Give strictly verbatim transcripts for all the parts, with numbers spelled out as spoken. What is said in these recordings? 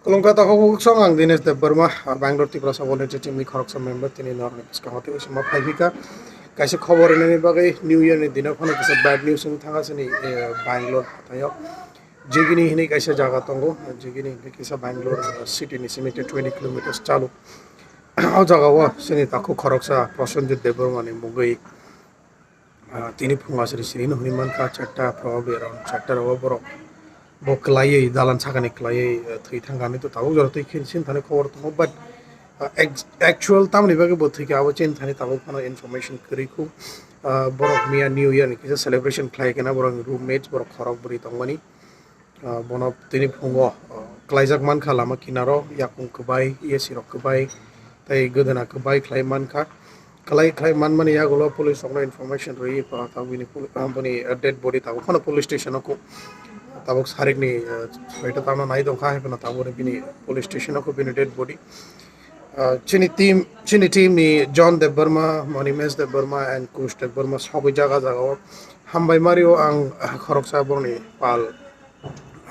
Khulumkha takhuk bukhuk song, ang Dinesh Debbarma, ah, Bangalore Tiprasa Volunteer Team ni khoroksa member, tini norokni bwskango tei uansukma phaiphikha. Kaisa khobor rinani bagwi New Year ni dino phano kisa bad news wng thangkha chini, eh, Bangalore hathaio. Jigini hinwi kaisa jaga tongo, Jigini hinwi kisa Bangalore, ah, city ni simi twenty kilometers chalu. O jagao chini takhuk khoroksa Prosenjit Debbarma ni mungwi Ah, tini phungo aswk sini hwnwi mankha, charta, probably around charta rogo borok bo kwlaiwi, dalan sakani kwlaiwi, ah, thwi thangkha hinwi to tabuk jora twi khe sini thani khobor tongo, but, ah, ex-, actual tamoni bagwi bo thwikha abo chini thani tabuk phano information kwrwi khu. Ah, borok miya New Year ni kisa celebration khlai khe na borokni roommates borok khorok bwrwi tongmani. Ah, bono tini phungo, ah, klaijak mankha lama kinaro, yakung kwbai, A C rok kwbai, tei gwdana kwbai khlai mankha. Kwlai khlai manmani yagulo police rokno information rwi, ah, tabuk bini poli-, ah, boni, ah, dead body tabuk phano police station o ku-, tabuk sarikni, ah, soita tamo nai tongkha, hai phano tabukni bini police station o ku bini dead body. Ah, chini team, chini team ni John Debbarma, Monimesh Debbarma and Kush Debbarma sogwi jaga jaga o hambai mario ang, ah, khoroksa borokni pal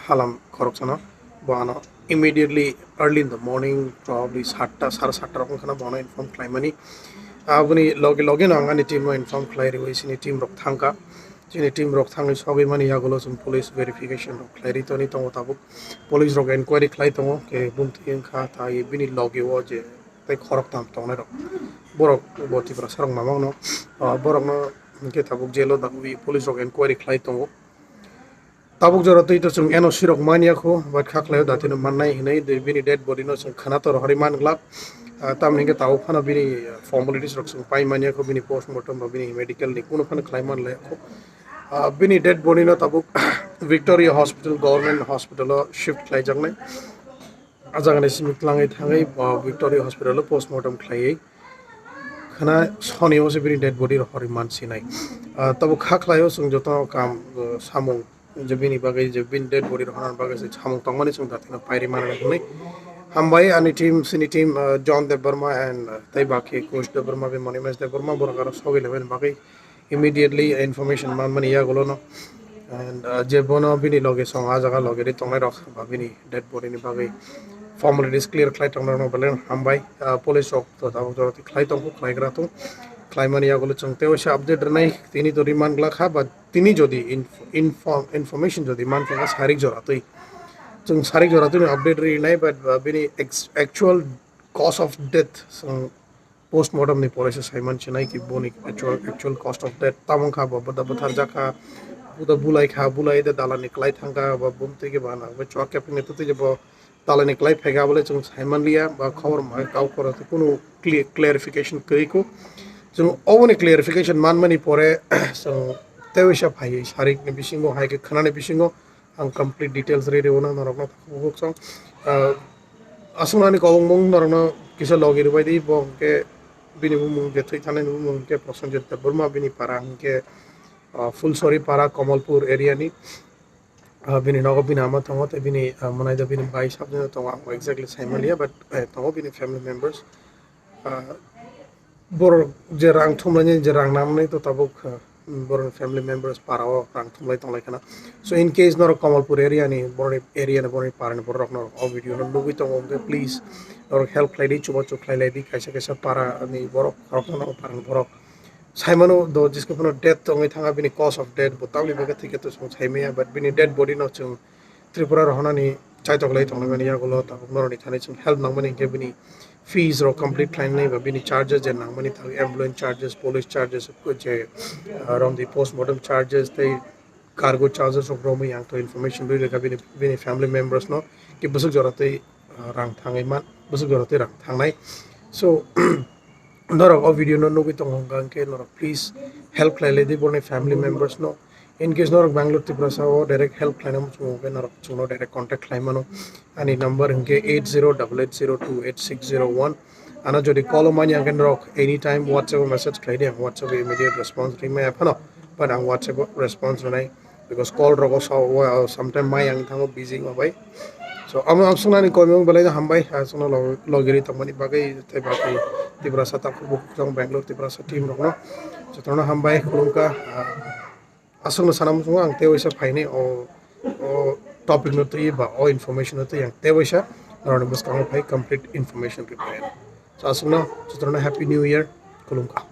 halam khoroksano, bo ano immediately early in the morning, probably satta, sare satta rok wngkhana bo ano inform khlaimani. Aboni loge loge no ang ani team no inform khlai riwi chini team rok thangkha. Chini team rok thangwi sogwi mani yagulo chwng police verification rok khlai ri toni tongo tabuk. Police rok enquiry khlai tongo, ke bumtwi wngkha tai bini loge o je tei khoroktham tongnai rok. Borok bo Tiprasa rok mamang no, ah, borok no hwnkhe tabuk jail o dagwi police rok enquiry khlai tongo. Tabuk jora twi to chwng N O C rok manya kho, but kha khlaio datino mannai hinwi de-, bini dead body no chwng khwna to rohorwi man glak. Ah, tamni hwnkhe tabuk phano bini, ah, formalities rok chwng pai manya kho, bini post mortem ba bini medical ni kunu phano khlai man lai kho. Ah, bini dead body no tabuk Victoria Hospital, Government Hospital o shift khlai jaknai. Ah jagani simi twlangwi thangwi, ah, Victoria Hospital o post mortem khlaiwi khwna soni o se bini dead body rohorwi man sinai. Ah, tabuk kha khlaio chwng joto kam, ah, samung je bini bagwi, je bini dead body rohorna bagwi se samung tongmani chwng datino pairi manani hwnwi. Hambai ani team, sini team, uh, John Debbarma and, uh, tei bakhe Kush Debbarma, be Monimesh Debbarma, borok aro sogwi laimani bagwi immediately information manmani yagulo no. And, uh, je bono bini loge song a jaga loge ri tongnai rok ba bini dead body ni bagwi formalities clear khlai tongnai rok no belai hambai. Uh, police rok to tabuk jora khlai tongkho, khlai gra tong, khlaimani yagulo chwng tei waisa update rwnai tini to remand glak ha, but tini jodi inf-, inform-, information jodi mankha sarik jora twi, chwng sarik jora twi update rinai, but, uh, bini ex-, actual cause of death chwng post mortem ni pore se saiman sinai ki boni actual, actual cause of death tamo wngkha bo bwda bwthar jakha, bwda bulai kha, bulai de dalani kwlai thangkha, bo bumtwi ke bana, bo chwak kepeng ni twtwi je bo talani kwlai phaikha, abole chwng saimanliya ba khobor mai kau khoro kunu clear-, clarification kwrwi kho. Chwng oboni clarification manmani pore chwng tei waisa phaiwi sarikni bisingo hai khe khwnani bisingo ang complete details rwi rwno norokno tabuk song. Ah, aswknani kobongmung norokno kisa logi rwbaidi, bo hwnkhe bini bumung je thwi thanani bumung hwnkhe Prosenjit Debbarma, bini para hwnkhe, ah, Phulsori para, Kamalpur area ni. Ah, bini nogo bini ama tongo, tei bini, ah, mwnaida bini bai sabjani tongo, ang exactly saimanliya, but, eh, tongo bini family members. Ah, borok je rang thumlaini, je rang nangnai to tabuk, ah, borokni family members para o rang thumlai tonglai khana. So in case norok Kamalpur area ni, borokni area ni, borokni para ni borok norok o video no nugwi tongo, hwnkhe please norok help khlai di, chubachu khlai lai di, kaisa kaisa para ni borok khoroksa no para ni borok. Saimano do jiske phano death tongwi thanga, bini cause of death bo tamni bagwi thwikhe to chwng saimaya, but bini dead body no chwng Tripura rohornani chaitok lai tonglaimani yagulo tabuk norokni thani chwng help nangmani hwnkhe bini fees rok complete khlainai ba bini charges je nangmani tabuk ambulance charges, police charges, je, ah, romdi post mortem charges tei cargo charges rok romwi ang to information rwi rwkha bini, bini family members no ki bwswk jora tei, ah, rang thangwi man, bwswk jora tei rang thangnai. So, norok o video no nugwi tongo hwnkha hwnkhe norok please help khlai lai di borokni family members no. In case norok Bangalore Tiprasa o direct help khlaina muchungo hwnkhe norok chwngno direct contact khlai mano. Ani number hwnkhe eight zero double eight zero two eight six zero one. Ano jodi call o manya hwnkhe norok anytime WhatsApp o message khlai di, ang WhatsApp o immediate response rwi maya phano, but ang WhatsApp o response rwnai. Because call rogo so, wa-, sometime mai ang thango busy ma bai. So, amo ang swngnani koimung belai no hambai, ah, songno log-, logiri tongmani bagwi tei bagwi Tiprasa takhuk bukhuk tong Bangalore Tiprasa team rokno jotono hambai khulumkha, ah, aswkno sana muchungo ang tei waisa phainai o, o topic no twi ba o information no twi ang tei waisa norokni bwskango phai complete information rwphai. So aswkno jotono happy new year, khulumkha.